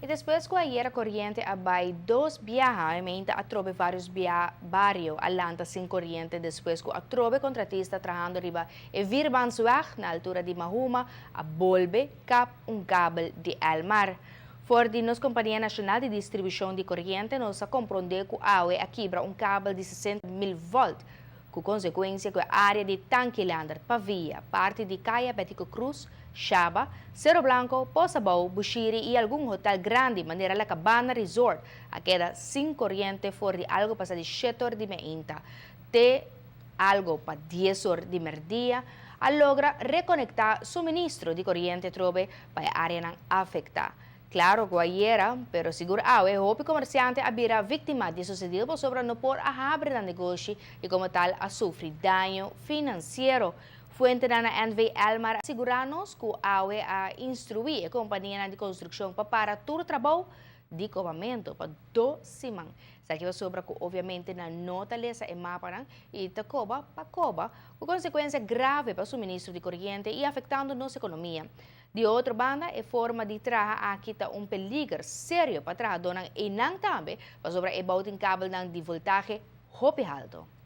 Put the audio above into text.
Y despues cu ayera coriente a bay dos biaha, e mainta atrobe varios bario a lanta sin coriente despues cu atrobe contratista trahando riba e Vierbaansweg na altura di Mahuma a bolbe kap un kabel di Elmar. For di nos Compania Nacional di Distribucion di Coriente nos a compronde cu awe a kibra un kabel di 60 mil volt, cu consecuencia cu e area di Tanki Leendert, Pavia, parti di Caya Betico Croes, Shaba, Cero Blanco, Pos Abou, Bushiri y algun hotel grandi manera La Cabana Resort a keda sin coriente for di algo pasa di 7 or di mainta te algo pa 10 or di merdia. A logra reconecta suministro di coriente atrobe pa e areanan afecta. Claro cu ayera, pero sigur awe, hopi comerciante a bira victima di sucedido pasobra no por a habri nan negoshi y como tal a sufri daño financiero. Fuentenan na NV Elmar a sigura nos cu awe a instrui e companianan di construccion pa para tur trabou di cobamento pa 2 siman. Esaki pasobra cu obviamente nan no ta lesa e mapanan y ta coba pa coba, cu consecuencia grave pa suministro di coriente y afectando nos economia. Di otro banda, e forma di traha aki ta un peliger serio pa trahadornan y nan tambe, pasobra e bou tin kabelnan di voltahe hopi halto.